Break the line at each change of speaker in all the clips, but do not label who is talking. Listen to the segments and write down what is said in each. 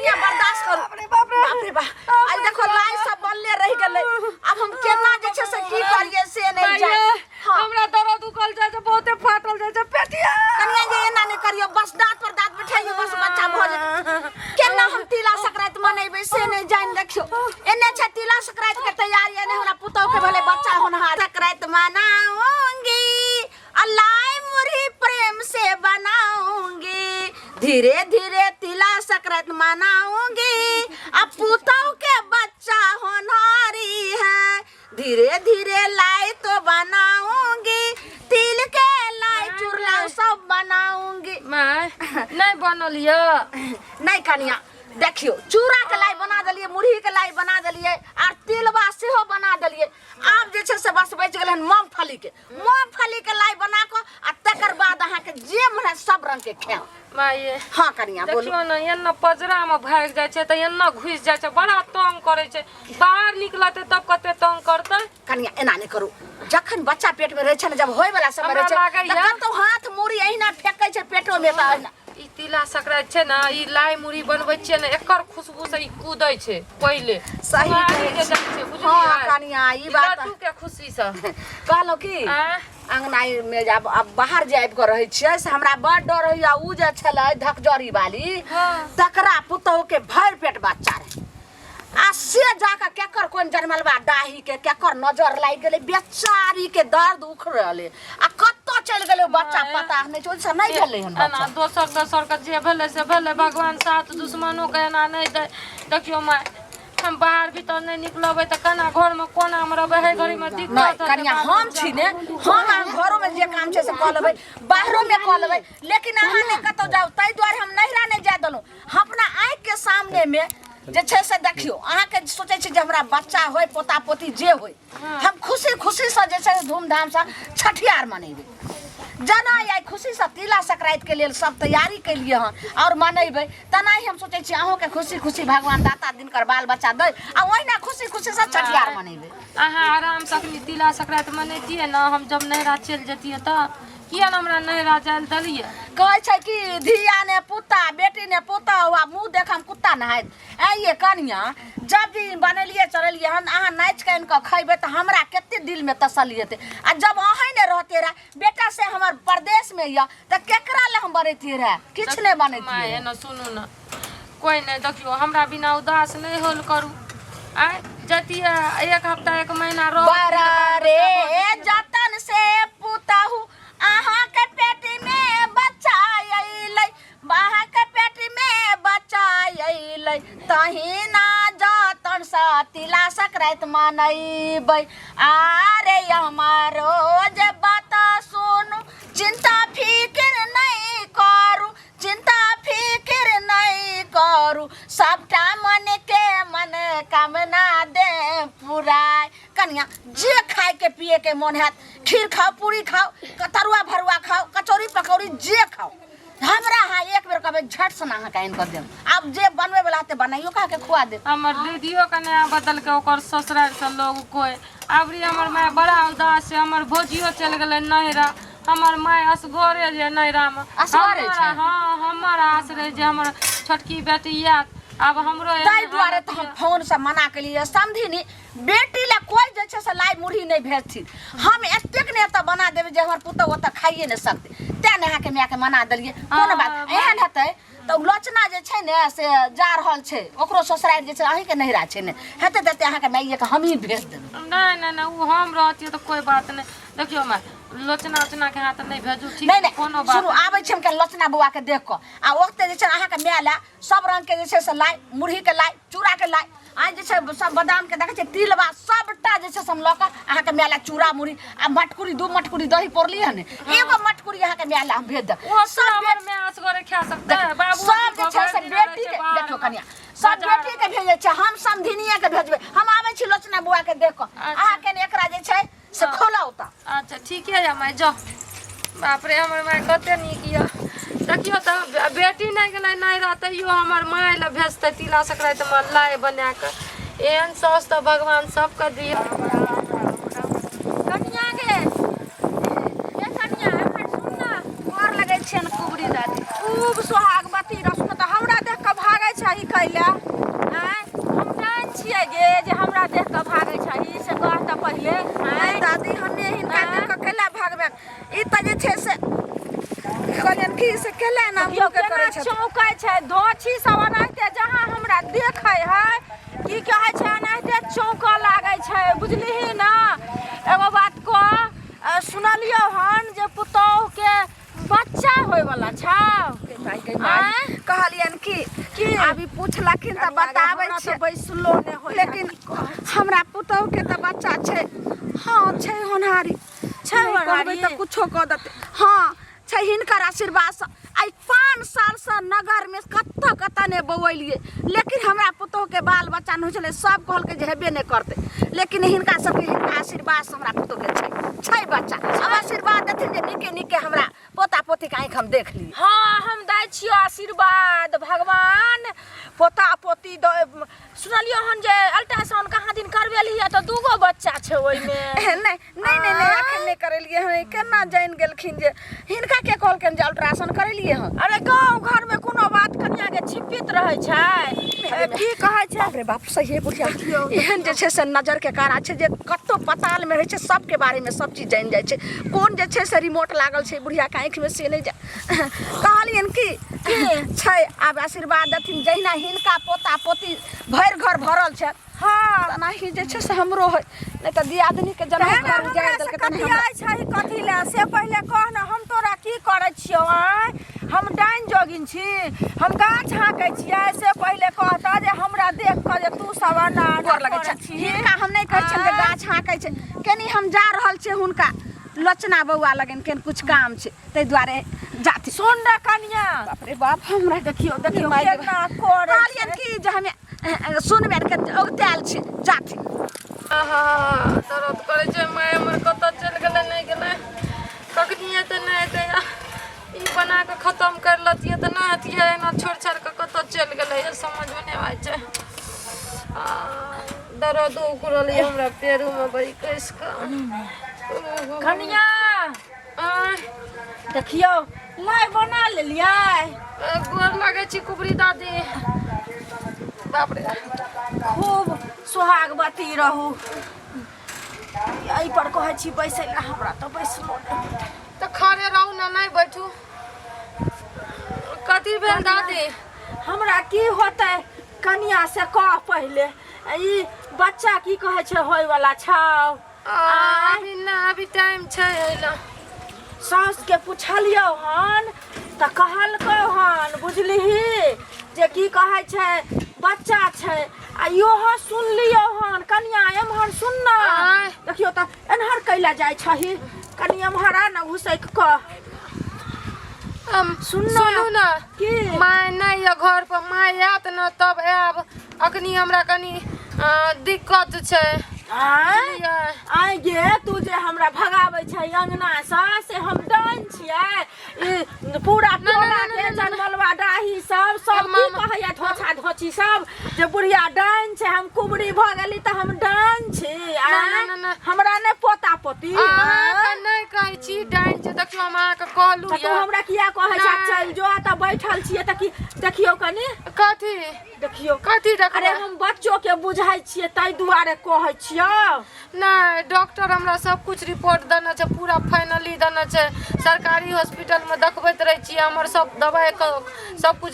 कनिया बर्दाश्त करू।
बाप रे बाप रे।
बाप रे बाप, आइ देखो लाई सब बनले रहि गेलै। आब हम केना जे छै से की करियै से नहि जानि।
माये,
हाँ।
हमरा दर्द उकल जाइ छै, बहुते फाटल जाइ छै पेटिया।
कनिया जे एना नहि करियौ, बस दाँत पर दाँत बैठाइयौ, बस बच्चा भऽ जेतै। केना हम तिला संक्रांति मनेबै से नहि जानि। देखियौ एने छै तिला संक्रांति के तैयारी, एने हमरा पुतहु के भेलै बच्चा होनहार। संक्रांति मनाऊंगी, अल्लाह मुरही प्रेम से बनाऊंगी, धीरे धीरे तिला संक्रांति मनाऊंगी, अब पुतहु के बच्चा होनहारी है, धीरे धीरे लाई तो बनाऊंगी, तिल के लाई चुरला सब बनाऊंगी।
माय, नहि बनल यऽ?
नहीं कनिया, देखियो चूड़ा के लाई बना देलियै, मुरही के लाई बना देलियै आर तिलबा सेहो बना देलियै। आब जे छै से बस बचि गेलै हन मूंगफली के। मूंगफली के लाई बना कऽ आ तकर बाद अहाँके जे मन है सब रंग के खायब।
माये।
हाँ कनिया, बोलू।
देखियौ ने, एना पजरा में भागि जाइ छै तऽ एना घुसि जाइ छै, बड़ा तंग करै छै। बाहर निकलतै तब कते तंग करतै।
कनिया एना नहि करू, जखन बच्चा पेट में रहै छै ने, जब होय वाला समय
हमरा
रहै छै
लागैया-
तऽ कतौ हाथ मुड़ी एहिना फेकै छै पेटो में तऽ एहिना।
ई तिला संक्रांति छै ने, ई लाई मुरही बनबै छियै ने, एकर खुशबू से ई कूदै छै पहिले।
सही
सुहारी
कहै
जे
छी।
जाइ छै, बुझलियै?
हाँ कनिया, ई
ई
बात
लड्डू के खुशी से।
कहलहुँ की
आँय?
अंगनाई में आब आब बाहर जे आबि कऽ रहै छियै से हमरा बड़ डर होइया। उ जे छलै धकजरी वाली, तकरा पुतहु के भरि पेट बच्चा रहै आ से जाकऽ केकर कोन जनमलबा डाही के केकर नजर लागि गेलै, बेचारी के दर्द उखड़लै आ कतऽ चलि गेलै ओ बच्चा पता नहि छै। ओहिसँ नहि भेलै हन
एना
बच्चा।
दोसर तेसर के जे भेलै से भेलै, भगवान सात दुश्मनो के एना नहि दै। देखियौ माय, हम बाहर भीतर नहि निकलबै तऽ केना घरमे कोना मे रहबै? हे घड़ीमे दिक्कत
नहि
हेतै
कनिया,
बाल
हम
बच्चा।
छी ने, हम अहाँ घरोमे जे काम छै से कऽ लेबै, बाहरोमे कऽ लेबै, लेकिन अहाँ नहि कतहु जाउ। ताहि दुआरे हम नैहरा नहि जाय देलहुँ। हम अपना आँखिके सामनेमे जे छै से देखियौ, अहाँके सोचै छी जे हमरा बच्चा होय, पोता पोती जे होय, हम खुशी खुशीसँ जे छै से धूमधामसँ छठियार मनेबै। जेना आइ खुशीसँ तिला संक्रान्तिके लेल सब तैयारी केलियै हन आओर मनेबै, तेनाही हम सोचै छी अहूँके खुशी खुशी भगवान दाता दिनकर बाल बच्चा दै आ ओहिना खुशी खुशीसँ छठियार मनेबै।
अहाँ आरामसँ अखनी तिला संक्रान्ति मनैतियै ने, हम जब नैहरा चलि जैतियै तऽ किया ने हमरा नैहरा जाय लए देलियै?
कहै छै कि धिया ने पुता बेटी ने पुतहु आ मुँह देखम कुत्ता नहाइत। आइये कनिया, जब भी बनेलियै चढ़ेलियै हन, अहाँ नाचि कऽ आनि कऽ खयबै तऽ हमरा कते दिलमे तसल्ली हेतै। आ जब अहीं नहि रहतियै रहए, बेटा से हमर परदेशमे यऽ, तऽ केकरा लए हम बनैतियै रहए? किछु नहि बनैतियै
माय
रहए।
एना सुनू ने, कोइ नहि, देखियौ हमरा बिना उदास नहि होल करू। आँय, जतियै एक हफ्ता एक महीना रह।
बड़ा रे जतन से पुतहु अहाँके पेट मे बच्चा अयलै, अहाँके पेट मे बच्चा अयलै, तहिना जतन से तिला संक्रांति मनैबै। आरे हमारो जे बात सुनू, चिंता फिक्र नहीं करू, चिंता फिक्र नहीं करू, सबटा मन के मन कामना दे पुराय। कनिया, जे खाय के पिए के मन हैत, खीर खाओ, पूरी खाओ, तरुआ भरुआ खाओ, कचौड़ी पकौड़ी जे खाओ, हमरा अहाँ एक बेर कहबै, झट सन अहाँके आनि कऽ देब। आब जे बनबै वाला हेतै बनाइयो कऽ अहाँके खुआ देब।
हमर दीदियो के नया बदल के ओकर ससुराल से लोग कोइ अबरी। हमर माय बड़ा उदास छै। हमर भौजियो चलि गेलै नैहरा, हमर माय असगरे जे नैहरामे
असगरे छै?
हाँ, हमर आस रहै जे हमर छोटकी बेटी आयत। आब हमरो एहन
ताहि दुआरे
हालत
तऽ हम
यऽ।
फोन से मना केलियै समधिनी, बेटी लए कोइ जे छै से लाई मुरही नहि भेजथिन। हम एतेक ने एतऽ बना देबै जे हमर पुतहु ओतऽ खाइए नहि सकतै। तेँ ने अहाँके मायके मना देलियै। कोनो बात एहन हेतै तऽ लोचना जे छै ने से जा रहल छै, ओकरो ससुरारि जे छै अहीँके नैहरा छै ने, हेतै तेतै अहाँके माइएके हमही भेज देबै।
नहि नहि नहि, ओ हम रहतियै तऽ कोइ बात नहि। देखियौ माय, लोचना उचना के हाथ नहि भेजू, ठीक?
नहि नहि,
कोनो बात
सुनू, आबै छी हम काल्हि लोचना बौआके देख कऽ आ ओतऽ जे छै अहाँके माय लए सब रंगके जे छै से लाई, मुरहीके लाई, चूड़ाके लाई, आइ जे छै सब बादामके देखै छियै, तिलबा सबटा जे छै से हम लऽ कऽ अहाँके माय लए चूड़ा मुरही आ मटकुरी, दू मटकुरी दही पौरलियै हन, एगो मटकुरी अहाँके माय लए हम भेज देब।
ओ
सब
सब हमर माय असगरे खा सकतै? बाबू
सब जे छै से बेटी के देखियौ कनिया, सब बेटी के भेजै छै, हम समधिनिये के भेजबै। हम आबै छी लोचना बुआ के देख कऽ, अहाँके ने एकरा जे छै से खोलाउ तऽ।
अच्छा ठीके यऽ माय, जाउ। बाप रे, हमर माय कते नीक यऽ। देखियौ तऽ, बेटी नहि गेलै नैहरा तैयो हमर माय लए भेजतै तिला संक्रान्तिमे लाइ बना कऽ। एहन साउस तऽ भगवान सबके दिअ। कनिया गे, ए कनिया, एम्हर सुन ना।
गोर लगै छियनि कुबरी दादी।
खूब सोहागवती रह। सुन तऽ, हमरा देख कऽ भागै छै ई।
कैला आँय हम डाइन छियै गे जे हमरा देख कऽ भागै छही से कह तऽ पहिले
आँय दादी हमे हिनका देख कऽ कैला भागबै ई तऽ जे छै से कहलियनि कि से केला एना
देखियौ
मुँह के
केना
करै छथिन
चौंकै छै दोछी सब एनाहिते जहाँ हमरा देखै है की कहै छै एनाहिते चौंकऽ लागै छै बुझलिही ने एगो बात कह सुनलियौ हन जे पुतोहुके बच्चा होइवला छौ
माय गे माय
आँय?
कहलियनि कि
की?
अभी पुछलखिन तऽ बताबै
हमरा
छियै
तऽ बैसलो नहि होइए
लेकिन हमरा पुतोहु के तऽ बच्चा छै हँ छै होनहारी
छै
नहि कहबै
होनहारी?
तऽ कुछो कऽ देतै हँ छै हिनकर आशीर्वादसँ आइ 5 सालसँ नगरमे कतऽ कतऽ नहि बौएलियै लेकिन हमरा पुतोहुके बाल बच्चा नहि होइ छलै सब कहलकै जे हेबे नहि करतै लेकिन हिनका सबके हिनका आशीर्वादसँ हमरा पुतोहुके छै छै बच्चा आब आशीर्वाद देथिन जे नीके नीके हमरा पोता पोतीके आँखि हम देख ली
हँ हम दै छियौ आशीर्वाद भगवान पोता पोती दऽ सुनलियौ हन जे अल्ट्रासाउंड कहाँ दिन करबेलियै तऽ दूगो बच्चा छै ओहिमे
नहि नहि नहि नहि अखन नहि करेलियै हँ केना जानि गेलखिन जे हिनका के कहलखिन जे अल्ट्रासाउंड करेलियै हँ
अरे गाँव घरमे कोनो बात कनियाके छिपित रहै छै की कहै छै
बाप रे बाप सहिए बुढ़िया एहन जे छै से नजरके कारा छै जे कतौ पतालमे रहै छै सबके बारेमे सब चीज जानि जाइ छै कोन जे छै से रिमोट लागल छै बुढ़ियाके आँखिमे से नहि जाय कहलियनि कि छै आब आशीर्वाद देथिन जहिना हिनका पोता पोती भरि घर भरल छै
हँ
तेनाही जे छै से हमरो है नहि तऽ दियादनीके जेना
तेहन
घर उजाड़ि
हमरा से
देलकै तेना हमरा
कतियाइ छही कथी लए से पहिले कह ने हम तोरा की करै छियौ आँय हम डाइन जोगिन छी हम गाछ हाँकै छियै से पहिले कहता जे हमरा देख कऽ जे तू सब एना एना
गोर लगै
करै
छै
छी
हिनका हम नहि कहै छियनि जे गाछ हाँकै छै कनि हम जा रहल छियै हुनका लोचना बौआ लगन केन कुछ काम छै ताहि दुआरे जाति
सुन ने कनिया
बाप रे बाप हमरा
देखियौ देखियौ
माय गे
केना करै
कहलियनि कि जे हमे सुनबे के औगतायल छी जाति
आहा दर्द करै छै माय हमर कतऽ चलि गेलै नहि गेलै कखनी एतै नहि एतै ई बना कऽ खतम करि लतियै तऽ नहि हेतियै एना छोड़ि छाड़ि कऽ कतऽ चलि गेलै समझमे नहि आबै छै आ दर्दो उखड़ल यऽ हमरा पेरोमे बड़ी कसि कऽ
कनिया
आँय,
देखियौ लाइ बना लेलियै
गोर लागै छी कुबरी दादी बाप रे
खूब सोहागवती रहू एहि पर कहै छी बैसै लए हमरा तऽ बैसलो नहि होइत।
तऽ खड़े रहू ने नहि बैठू कथी भेल दादी
हमरा की होतै कनिया से कह पहिले ई बच्चा की कहै छै होयवला छौ
आ, अभी ना अभी टाइम छै अइला
साउसके पुछलियौ हन तऽ कहलकौ हन बुझलिही जे की कहै छै बच्चा छै आ इहो सुनलियौ हन कनिया एम्हर सुन न
आँय।
देखियौ तऽ एन्हर कैला जाइ छही कनि एम्हर आ न घुसैक कऽ
हम
सुन न।
सुनू ने
की
माय नहि यऽ घर पर माय आयत ने तब आयब अखनी हमरा कनी दिक्कत छै
आँय
बुझलियै?
आँय गे तू जे हमरा भगाबै छै अंगनासँ से हम डाइन छियै ई पूरा
ना,
टोला
ना,
के
ना, ना, ना।
जनमलवा डाही सब सब की
मामा।
कहैया धोछा धोछी सब जे बुढ़िया डाइन छै हम कुबरी भऽ गेली तऽ हम डाइन छी
ना, ना,
आँय?
ना, ना।
हमरा नहि पोता पोती
अहाँके नहि कहै छी डाइन छै देखियौ हम अहाँके कहलहुँ
तऽ तू
यऽ
हमरा किया कहै छै
नहि।
चलि जो तऽ बैठल छियै तऽ की देखियौ कनि
कथी
देखियौ
कथी देखबै
अरे हम बच्चो के बुझाइ छियै ताहि दुआरे कहै छियौ
नहि डॉक्टर हमरा सब कुछ रिपोर्ट देने छै पूरा फाइनली देने छै सरकारी हॉस्पिटलमे देखबैत रहै छियै हमर सब दबाइ सब कुछ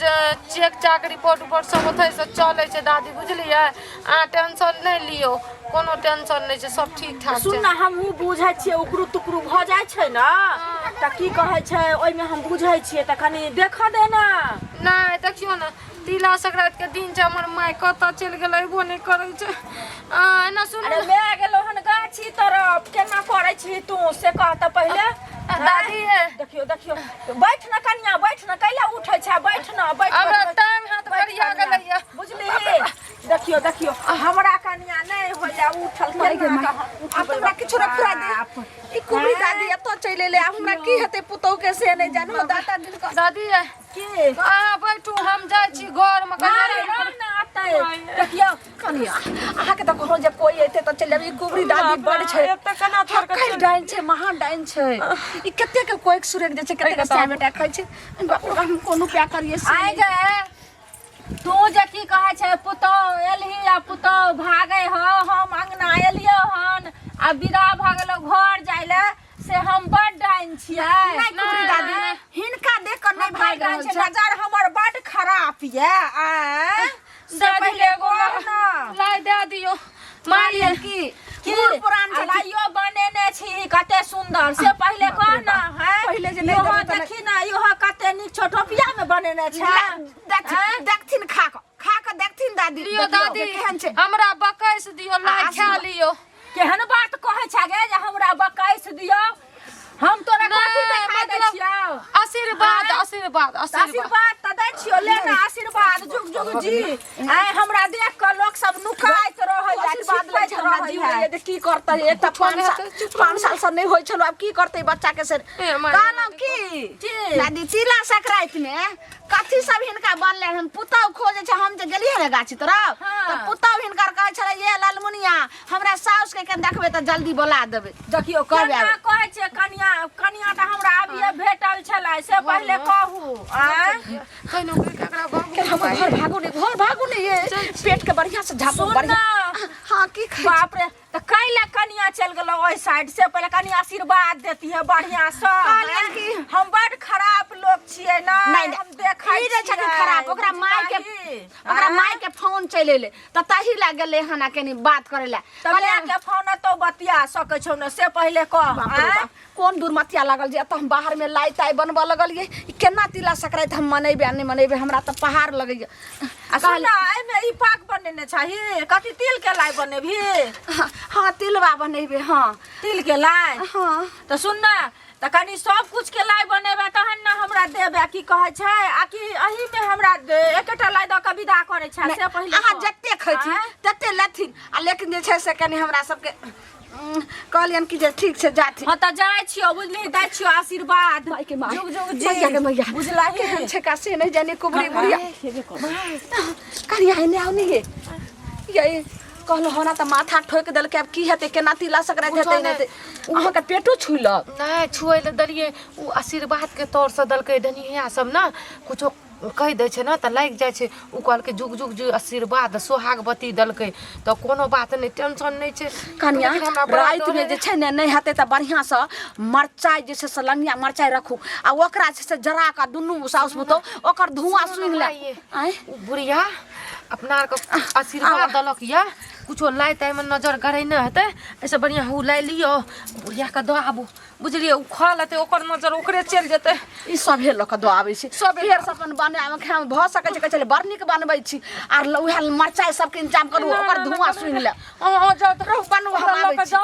चेक चाक रिपोर्ट उपोर्ट सब ओतहिसँ चलै छै दादी बुझलियै अहाँ टेंशन नहि लियौ कोनो टेंशन नहि छै सब ठीक ठाक
सुन
छै
ने हमहूँ बुझै छियै उकरू तुकरू भऽ जाइ छै ने तऽ की कहै छै ओहिमे हम बुझै छियै तऽ कनि देखऽ दे ने
नहि देखियौ ने तिला संक्रांति के दिन छै हमर माय कतऽ चलि गेलै अयबो नहि करै छै आ एना सुनू
अरे मैं गेलो हन गाछी तरफ केना करै छी तू से कह तऽ पहिले
दादी हे।
देखियो देखियो बैठ न कनिया बैठ न कैला उठै छै बैठ न बैठ
हमरा
बैठ,
टांग हाथ
बैठ
करिया
कनिया।
गेलै या।
बुझलिही देखियो देखियो हमरा कनिया नहि होइया उठल
माय गे
केना
माय।
कऽ हम
आब तऽ हमरा किछु रखुरा दे ई कुबरी दादी एतऽ चलि एलै आब हमरा की हेतै पुतहु के से नहि जानो दाता दिन कऽ
दादी हे
की
अहाँ बैठू हम जाइ छी घरमे
अरे
कनि
राम ना आते देखियो
कनिया अहाँके तऽ कहलहुँ जे कोइ एतै तऽ चलि जाबी ई कुबरी दादी बड़ छै
एतऽ केना छोड़ि कऽ
हक्कल डाइन छै महा डाइन छै ई कते के कोइक सुरक जाइ छै कते के साय बेटा खाइ छै बाप रे बाप, हम कोन उपाय करियै से
आइ
नहि
गे तू तू जे की कहै छै पुतहु एलही आ पुतहु भागै हो हम अंगना एलियो हन आ विदा भऽ गेलौ घर जाइ लए से हम बड डाइन छियै
नहि कुबरी दादी हिनका देख कऽ नहि
हम
भागि
बड डाइन
रहल
छियै
छै
नजर हमर बड खराब ये आँय से
दे
पहिले
दियौ एगो
कह ना
लाइ दे दियौ मारिए
की
की
बूढ़ पुरान छथिन।
लाइयो बनेने छी कते सुंदर से पहिले कह ना है
पहिले जे नहि
इहो
देबै तऽ नहि-
देखी ना इहो कते नीक छो टोपिया में बनेने छै
देखथिन देखथिन खा कऽ खा कऽ देखथिन दादी
लियो
देखियौ
दादी
जे केहन छै
हमरा बकैस दियो लाइ खा लियो
केहन बात कहै छै गे जे हमरा बकैस दियौ हम तोरा कथी
नहि,
देखा दै
मतलब
छियौ
आशीर्वाद
आँय?
आशीर्वाद आशीर्वाद
आशीर्वाद तऽ दै छियौ ले ना आशीर्वाद जुग जुग जी आय हमरा देख कऽ लोक सब नुकाइत रहै
आशीर्वाद लै
छिपैत
छै हमरा
रहै
जीव
है
होइए जे की करतै एक तऽ
हेतै, चुप
5 साल से नहि होइ छलो आब की करतै बच्चा के से
ए, माय,
कहलहुँ की
की?
दादी तिला संक्रांति में कथी सब हिनका बनले हन पुतहु खोजे छै हम जे गेलियै ने गाछी तरफ
हाँ।
तऽ पुतहु हिनकर कहै छलै ये लालमुनिया हमरा साउस के केन देखबै तऽ जल्दी बोला देबै
देखियौ
कहबै
केना
आब।
कहै छियै कनिया कनिया तऽ हमरा अभिये भेटल छलै से पहिले कहू आँय
कहिनो ककरा
के हम घर भागू ने घर भागू ने ये पेट के बढ़िया से झापू
सुन
बढ़िया
ना।
हाँ की खाइ छी?
बाप रे तऽ कैला कनिया चलि गेलौ ओहि साइड से पहिले कनि आशीर्वाद देती है बढ़िया से
कहलियनि कि
हम बड खराब लोग छियै ना
नहीं, नहीं,
हम देखै
ई नहि छथिन
छियै,
खराब ओकरा माय के
बुझलही?
ओकरा
आँय?
माय के फोन चलि एलै तऽ ताही लए गेलै हन आ कनि बात करै लए
तऽ माय के फोन तो बतिया सकै छौ ने से पहिले कह
बाप रे
आँय?
बाप, कोन दुर्मतिया लागल जे एतऽ हम बाहर में लाइ ताइ बनबऽ लगलियै ई केना तिला संक्रांति हम मनेबै आ नहि मनेबै हमरा तऽ पहाड़ लगैया
आ सुन ना एहिमे ई पाक बनेने छही कथी तिल के लाइ बनेबही
हाँ हाँ, तिलबा बनेबै हाँ
तिल के लाइ
हाँ
तऽ सुन ना तऽ कनि सब कुछ के लाइ बनेबै तहन ने हमरा देबै की कहै छै आ कि एहिमे हमरा एकेटा लाइ दऽ कऽ विदा करै छै से पहिले
अहाँ
कह।
जते खैथिन
आँय?
तते लेथिन आ लेकिन जे छै से कनि हमरा सबके कहलियनि कि जे ठीक छै जाथिन
हँ तऽ जाइ छियौ बुझली दै छियौ आशीर्वाद
माय के माय
जुग जुग जी
मैया के मैया
बुझलही
केहन छै का से नहीं जाने कुबरी बुढ़िया कनिया एने आउ नहीं ये ये कहलो होना तऽ माथा ठोक देलकै आब की हेतै केना तिला सकराइत हेतै नहि हेतै अहाँके पेटो छुलक
नहि छुए लए देलियै ओ आशीर्वादके तौरसँ देलकै डनिया सब ने कुछो कहि दै छै ने तऽ लागि जाइ छै ओ कहलकै जुग जुग जी आशीर्वाद सोहागवती देलकै तऽ कोनो बात नहि टेंशन नहि छै
कनिया
लेकिन हमरा बड़ा
रातिमे
डर
जे छै ने नहि हेतै तऽ बढ़िआँसँ मरचाइ जे छै से लंगिया मरचाइ रखू आ ओकरा जे छै से जरा कऽ दुनू साउस पुतहु ओकर धुआँ सुनि ले आँय
ओ बुढ़िया अपना आरके आशीर्वाद देलक यऽ कुछो लाइ ताइमे नजर गड़ै नहि हेतै एहिसँ बढ़िआँ ओ लाइ लियौ बुढ़ियाके दऽ आबू बुझलियै ओ खा लेतै ओकर नजर ओकरे चलि जेतै
ई सभे लऽ कऽ दऽ आबै छै फेर से अपन बनाबै खायमे भऽ सकै छै कहै छलै बड़ नीक बनबै छी आर उएह मरचाइ सबके इंतजाम करू ओकर धुआँ सुनि ले
अहाँ जाउ तऽ
रहू बनू हम
लऽ
आबै
कऽ
छी
जाउ।